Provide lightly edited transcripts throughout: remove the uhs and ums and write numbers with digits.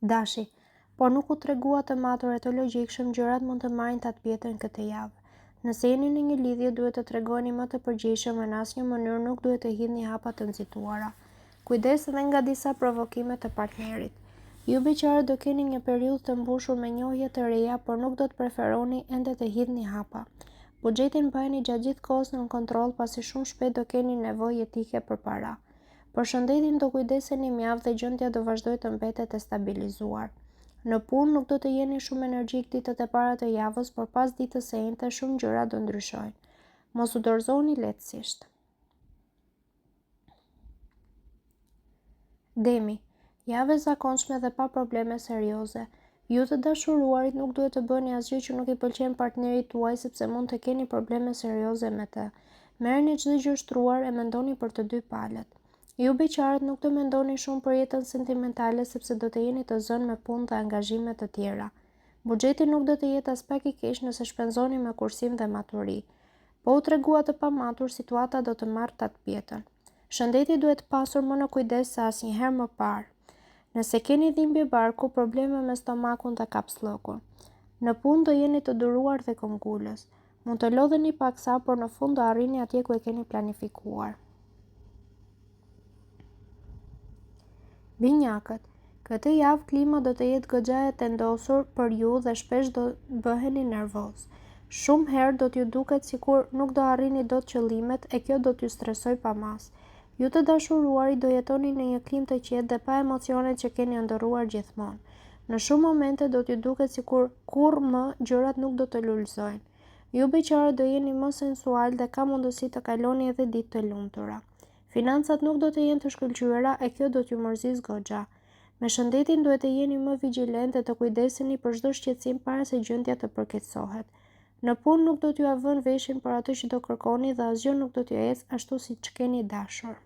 Dashi, Po nuk u treguat të matur e të logjikshëm, gjërat mund të marrin tatëpjetën këtë javë. Nëse jeni në një lidhje, duhet të tregoheni më të përgjegjshëm e në asnjë mënyrë nuk duhet të hidhni hapa të nxituara. Kujdes edhe nga disa provokime të partnerit. Ju beqarët do keni një periudhë të mbushur me njohje të reja, por nuk do të preferoni ende të hidhni hapa. Buxhetin mbajeni gjatë gjithë kohës nën kontroll pasi shumë shpejt do keni nevojë jetike për para. Për shëndetin do kujdeseni mjaft dhe gjendja do vazhdojë të mbetet e stabilizuar. Në punë nuk do të jeni shumë energjik ditët e para të javës, por pas ditës së enjte shumë gjëra do ndryshojnë. Mos u dorëzoni lehtësisht. Demi, javë e zakonshme dhe pa probleme serioze. Ju të dashuruarit nuk duhet të bëni asgjë që nuk i pëlqen partnerit tuaj sepse mund të keni probleme serioze me të. Merreni çdo gjë shtruar e mendoni për të dy palët. Ju beqarët nuk do mendoni shumë për jetën sentimentale sepse do të jeni të zënë me punë dhe angazhime të tjera. Buxheti nuk do të jetë aspak i keq nëse shpenzoni me kursim dhe maturi. Po u treguat të pamatur, situata do të marrë tatëpjetën. Shëndeti duhet pasur më në kujdes se asnjëherë më parë. Nëse keni dhimbje barku, probleme me stomakun dhe kapsllëkun. Në punë do jeni të duruar dhe këmbgulës. Mund të lodheni paksa, por në fund do arrini atje ku e keni planifikuar. Binjakët, Këtë javë klima do të jetë goxha e tendosur për ju dhe shpesh do bëheni nervoz. Shumë herë do t'ju duket sikur nuk do arrini dot qëllimet e kjo do t'ju stresojë pa masë. Ju të dashuruarit do jetoni në një klimë të qetë dhe pa emocionet që keni ëndërruar gjithmonë. Në shumë momente do t'ju duket sikur kurrë më gjërat nuk do të lulëzojnë. Ju beqarët do jeni më sensualë dhe ka mundësi të kaloni edhe ditë të lumtura. Financat nuk do të jenë të shkëlqyera e kjo do t'ju mërzisë goxha. Me shëndetin duhet të jeni më vigjilentë dhe të kujdeseni për çdo shqetësim para se gjendja të përkeqësohet. Në punë nuk do t'jua vënë veshin për atë që do kërkoni dhe asgjë nuk do t'ju ecë ashtu siç keni dashur.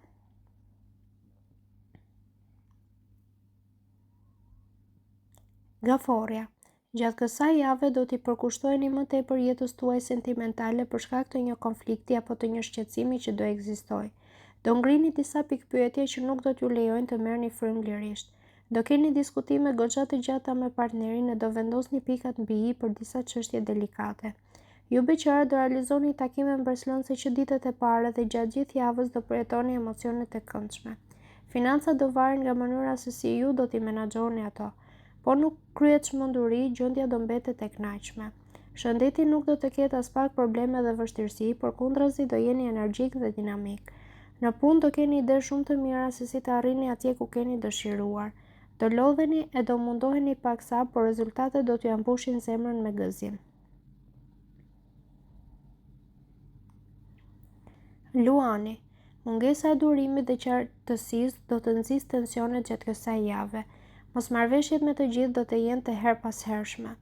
Gaforrja, Gjatë kësaj jave do t'i përkushtoheni më tepër jetës tuaj sentimentale për shkak të një konflikti apo të një shqetësimi që do ekzistojë. Do ngrini disa pikëpyetje që nuk do t'ju lejojnë të merrni frymë lirisht. Do keni diskutime goxha të gjata me partnerin e do vendosni pikat mbi i për disa çështje delikate. Ju beqarët do realizoni takime mbresëlënëse që ditët e para dhe gjatë gjithë javës do përjetoni emocione të këndshme. Financat do varen nga mënyra se si ju do t'i menaxhoni ato. Po nuk kryet çmenduri, gjendja do mbetet e kënaqshme. Shëndeti nuk do të ketë aspak probleme dhe vështirësi, përkundrazi do jeni energjik dhe dinamik. Në punë do keni ide shumë të mira se si të arrini atje ku keni dëshiruar. Do lodheni e do mundoheni paksa, por rezultatet do t'jua mbushin zemrën me gëzim. Luani, Mungesa e durimit dhe qartësisë do të nxisë tensionet gjatë kësaj jave. Mosmarrëveshjet me të gjithë do të jenë të herëpashershme.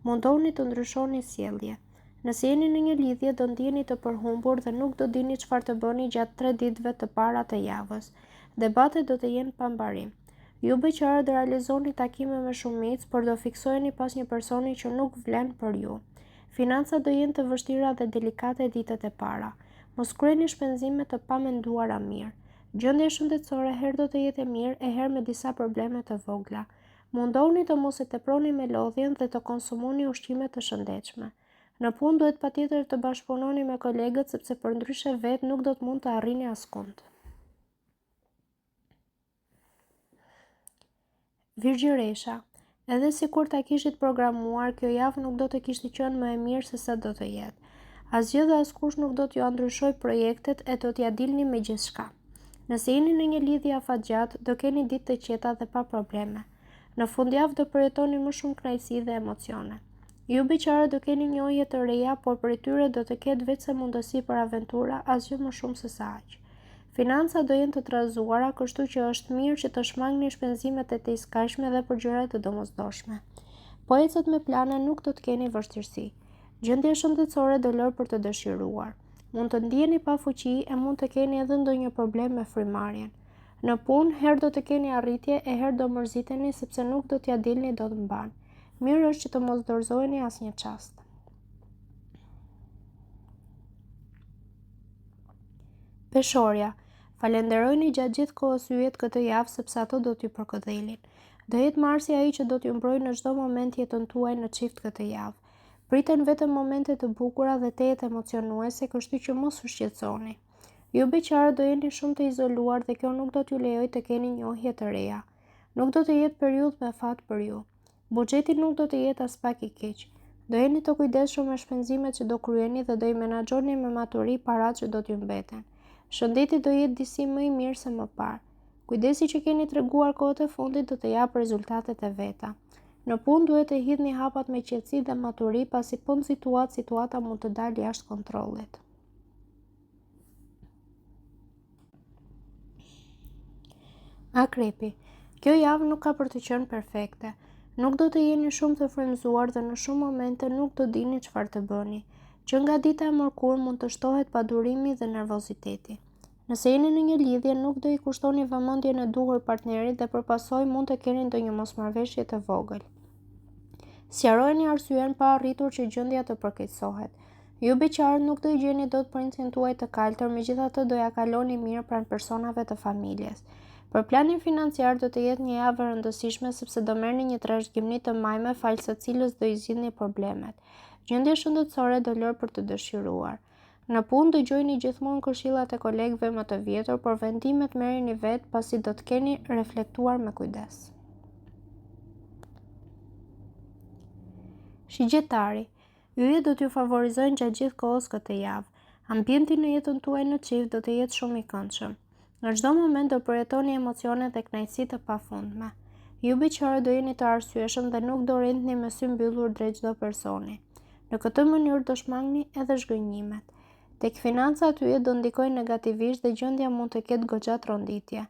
Mundohuni të ndryshoni sjellje. Nëse jeni në një lidhje, do ndiheni të përhumbur dhe nuk do dini çfarë të bëni gjatë tre ditëve të para të javës. Debatet do të jenë pa mbarim. Ju beqarët do realizoni takime me shumicë, por do fiksoheni pas një personi që nuk vlen për ju. Financat do jenë të vështira dhe delikate ditët e para. Mos kryeni shpenzime të pamenduara mirë. Gjendja shëndetësore herë do të jetë e mirë e herë me disa probleme të vogla. Mundohuni të mos e teproni me lodhjen dhe të konsumoni ushqime të shëndetshme. Në punë duhet patjetër të bashkëpunoni me kolegët sepse përndryshe vetë nuk do të mund të arrini askund. Virgjëresha, edhe sikur ta kishit programuar, kjo javë nuk do të kishte qenë më e mirë se sa do të jetë. Asgjë dhe askush nuk do t'jua ndryshojë projektet e do t'ia dilni me gjithçka. Nëse jeni në një lidhje afatgjatë, do keni ditë të qeta dhe pa probleme. Në fundjavë do përjetoni më shumë kënaqësi dhe emocione. Ju beqarët do keni njohje të reja, por prej tyre do të ketë veçse mundësi për aventura, asgjë më shumë se sa aq. Financat do jenë të trazuara, kështu që është mirë që të shmangni shpenzimet e tejskajshme dhe për gjëra të domosdoshme. Po ecët me plane nuk do të keni vështirësi. Gjendja shëndetësore do lërë për të dëshiruar. Mund të ndiheni pa fuqi e mund të keni edhe ndonjë problem me frymëmarrjen. Në punë, herë do të keni arritje e herë do mërziteni sepse nuk do t'ia dilni dot mbanë. Mirë është që të mos dorëzoheni asnjë çast. Peshorja, Falenderojini gjatë gjithë kohës yjet këtë javë sepse ato do t'ju përkëdhelin. Do jetë Marsi ai që do t'ju mbrojë në çdo moment jetën tuaj në çift këtë javë. Priten vetëm momente të bukura dhe tejet emocionuese, kështu që mos u shqetësoni. Ju beqarët do jeni shumë të izoluar dhe kjo nuk do t'ju lejojë të keni njohje të reja. Nuk do të jetë periudhë me fat për ju. Buxheti nuk do të jetë aspak i keq. Do jeni të kujdesshëm me shpenzimet që do kryeni dhe do i menaxhoni me maturi paratë që do t'ju mbeten. Shëndeti do jetë disi më i mirë se më parë. Kujdesi që keni treguar kohët e fundit do të japë rezultatet e veta. Në punë duhet të hidhni hapat me qetësi dhe maturi pasi po nxituat situata mund të dalë jashtë kontrollit. Akrepi, kjo javë nuk ka për të qenë perfekte. Nuk do të jeni shumë të frymëzuar dhe në shumë momente nuk do dini çfarë të bëni. Që nga dita e mërkurë mund të shtohet padurimi dhe nervoziteti. Nëse jeni në një lidhje, nuk do i kushtoni vëmendjen e duhur partnerit dhe për pasojë mund të keni ndonjë mosmarrëveshje të vogël. Sqarojeni arsyen pa arritur që gjendja të përkeqësohet. Ju beqarët nuk do e gjeni dot princin tuaj të kaltër, megjithatë do ia kaloni mirë pranë personave të familjes. Për planin financiar do të jetë një javë e rëndësishme sepse do merrni një trashëgimni të majme falë së cilës do i zgjidhni problemet. Gjendja shëndetësore do lërë për të dëshiruar. Në punë dëgjojini gjithmonë këshillat e kolegëve më të vjetër, por vendimet merrini vetë pasi do të keni reflektuar me kujdes. Shigjetari Yjet do t'ju favorizojnë gjatë gjithë kohës këtë javë. Ambienti në jetën tuaj në çift do të jetë shumë i këndshëm. Në çdo moment do përjetoni emocione dhe kënaqësi të pafundme. Ju beqarët do jeni të arsyeshëm dhe nuk do rendni me sy mbyllur drejt çdo personi. Në këtë mënyrë do shmangni edhe zhgënjimet. Tek financat yjet do ndikojnë negativisht dhe gjendja mund të ketë goxha tronditje.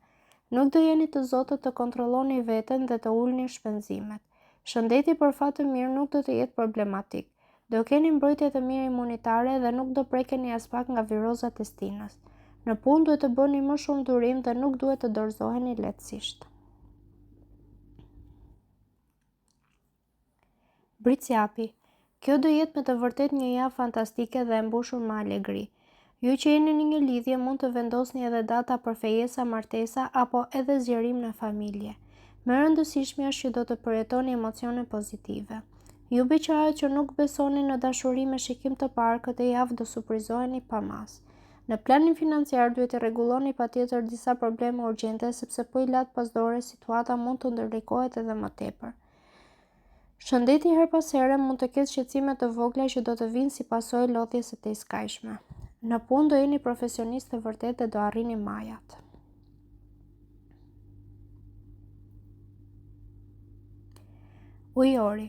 Nuk do jeni të zotët të kontrolloni veten dhe të ulni shpenzimet. Shëndeti për fat të mirë nuk do të jetë problematik. Do keni mbrojtje të mirë imunitare dhe nuk do prekeni aspak nga virozat e stinës. Në punë duhet të bëni më shumë durim dhe nuk duhet të dorëzoheni lehtësisht. Bricjapi, Kjo do jetë me të vërtetë një javë fantastike dhe e mbushur me alegri. Ju që jeni në një lidhje mund të vendosni edhe data për fejesa, martesa apo edhe zgjerim në familje. Më e rëndësishmja është që do të përjetoni emocione pozitive. Ju beqarët që nuk besoni në dashuri me shikim të parë këtë javë do surprizoheni pa masë. Në planin financiar duhet të rregulloni patjetër disa probleme urgjente sepse po i latë pas dore situata mund të ndërlikohet edhe më tepër. Shëndeti herë pas here mund të ketë shqetësime të vogla që do të vijnë si pasojë e lodhjes së tejskajshme. Në punë do jeni profesionistë të vërtetë dhe do arrini majat. Ujori.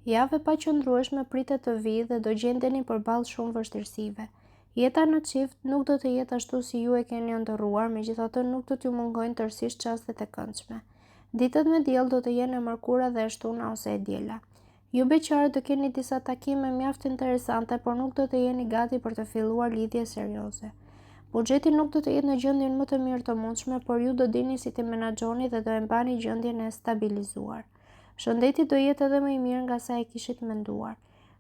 Javë e paqëndrueshme pritet të vijë dhe do gjendeni përballë shumë vështirësive. Jeta në çift nuk do të jetë ashtu si ju e keni ëndërruar, megjithatë nuk do t'ju mungojnë tërësisht çastet e këndshme. Ditët me diell do të jenë e mërkura dhe e shtuna ose e diela. Ju beqarët do keni disa takime mjaft interesante, por nuk do të jeni gati për të filluar lidhje serioze. Buxheti nuk do të jetë në gjendjen më të mirë të mundshme, por ju do dini si të menaxhoni dhe do e mbani gjendjen e stabilizuar. Shëndeti do jetë edhe më i mirë nga sa e kishit menduar.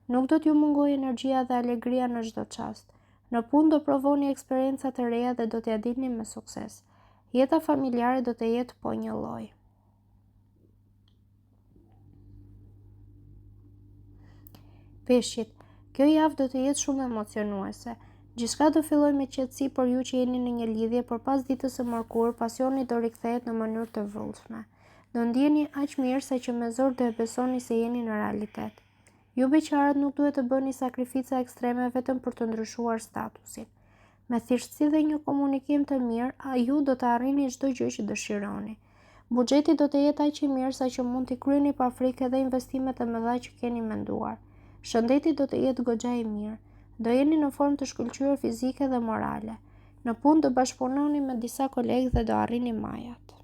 Nuk do t'ju mungojë energjia dhe alegria në çdo çast. Në punë do provoni eksperienca të reja dhe do t'ia dilni me sukses. Jeta familjare do të jetë po njëlloj. Peshqit, kjo javë do të jetë shumë emocionuese. Gjithçka do fillojë me qetësi për ju që jeni në një lidhje, por pas ditës së mërkurë, pasioni do rikthehet në mënyrë të vrullshme. Do ndiheni aq mirë sa që me zor do e besoni se jeni në realitet. Ju beqarët nuk duhet të bëni sakrifica ekstreme vetëm për të ndryshuar statusin. Me thjeshtësi dhe një komunikim të mirë, ju do të arrini çdo gjë që dëshironi. Buxheti do të jetë aq i mirë sa që mund t'i kryeni pa frikë edhe investimet e mëdha që keni menduar. Shëndeti do të jetë goxha i mirë. Do jeni në formë të shkëlqyer fizike dhe morale. Në punë do bashkëpunoni me disa kolegë dhe do arrini majat.